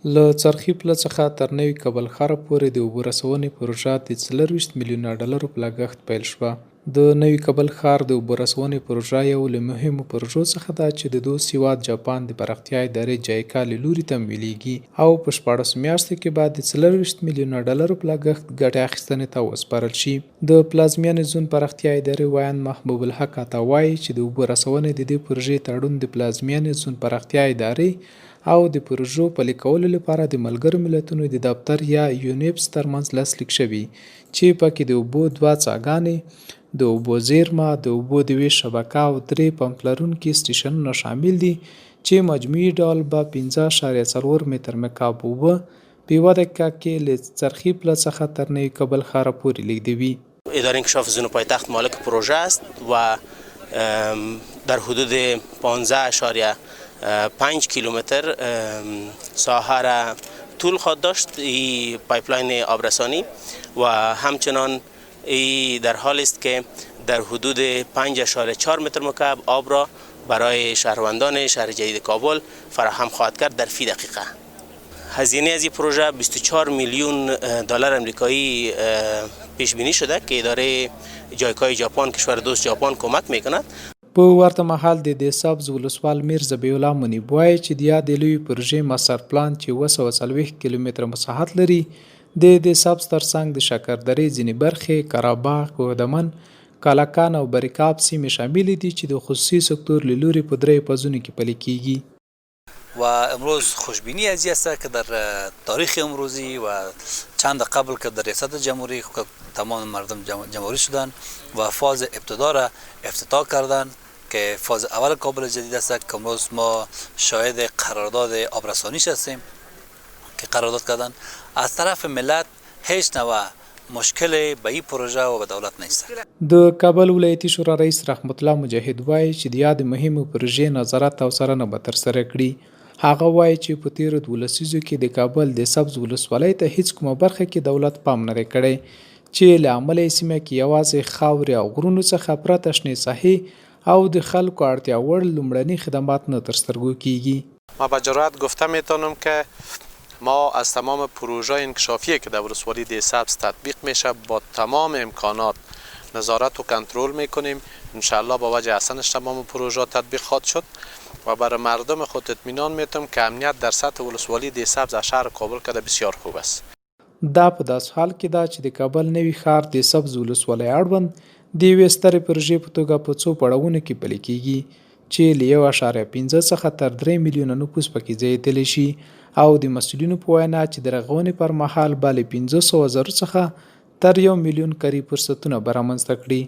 له څرخي پله څخه تر نوي کابل ښاره پورې د اوبو رسونې پروژه د 24 میلیونه ډالرو په لګښت پیل شوه. د نوي کابل ښار د اوبو رسونې پروژه یو له مهمو پروژو څخه ده چې د دوست هیواد جاپان د پراختیا ادارې جایکا له لوري تمویلیږي او په 16 میاشتو کې به د 24 میلیونه ډالرو په لګښت ګټې اخیستنې ته وسپارل شي. د پلازمینې زون پراختیا ادارې ویاند محبوب الحق عطا وايي چې د اوبو رسونې د دې پروژې تړون د پلازمینې زون پراختیا ادارې او د پروژو پلي کولو لپاره د ملګرو ملتونو د دفتر یا یونیپس ترمنځ لاسلیک شوي چې په کې د اوبو دوه څاګانې، د اوبو زیرمه، د اوبو د ویش شبکه او درې پمپ لرونکي سټیشنونه شامل دي چې مجموعي ډول به 5.4 متر مکعب اوبه په یوه دقیقه کې له څرخي پله څخه تر نوي کابل ښاره پورې لیږدوي. اداره انکشاف زون پایتخت مالک پروژه است و در حدود 15.5 کیلومتر ساحه را طول خواهد داشت این پایپلاین آبرسانی و همچنان ای در حال است که در حدود 5.4 متر مکعب آب را برای شهروندان شهر جدید کابل فراهم خواهد کرد در فی دقیقه. هزینه از این پروژه 24 میلیون دلار امریکایی پیش بینی شده که اداره جایکای جاپان، کشور دوست جاپان، کمک میکند. په ورته مهال د ده سبز ولسوال میر ذبیح الله منیب وایي چې د یادې لویې پروژې ماستر پلان چې 740 کیلومتره مساحت لري، د ده سبز ترڅنګ د شکردرې ځینې برخې، قرهباغ، کوهدمن، کالاکان او بریکاب سیمې شاملې دي چې د خصوصي سکتور له لوري په دریو فازونو کې پلي کیږي. و امروز خوشبینی از است که در تاریخ امروزی و چند قبل که در ریاست جمهوری تمام مردم جمهوری شدن و فاز ابتدا را افتتاح کردن که فاز اول کابل جدید است که امروز ما شاهد قرارداد آبرسانیش هستیم که قرارداد کردن. از طرف ملت هیچ نوع مشکل به این پروژه و به دولت نیست. د کابل ولایتي شورا رئیس رحمت الله مجاهد وایي چې د یادې مهمې پروژې نظارت او څارنه به ترسره کړي. هغه وایي چې په تېرو دوو لسیزو کې د کابل د سبز ولسوالۍ ته هیڅ کومه برخه کې دولت پام نه دی کړی چې له امله یې سیمه کې یوازې خاورې او غرونو څخه پرته شنې ساحې او د خلکو اړتیا وړ لومړني خدمات نه تر سترګو کیږي. ما به جرأت گفته میتونم که ما از تمام پروژه انکشافی که در ولسوالی ده سبز تطبیق میشه با تمام امکانات نظارت و کنترل میکنیم. انشاءالله با وجه حسنش تمام پروژه تطبیق خواهد شد و برای مردم خود اطمینان میتم که امنیت در سطح ولسوالی ده سبز از شهر کابل کده بسیار خوب است. دا په داسې حال کې ده چې د کابل نوي ښار د سبز ولسوالۍ اړوند د یوې سترې پروژې په توګه په څو پړاوونو کې پلي کېږي چې له 1.5 څخه تر 3 میلیونه نفوس پکې ځایېدلی شي او د مسؤلینو په وینا چې د رغونې پر مهال به له 500 زرو څخه تر 1 میلیون کاري فرصتونه به رامنځته کړي.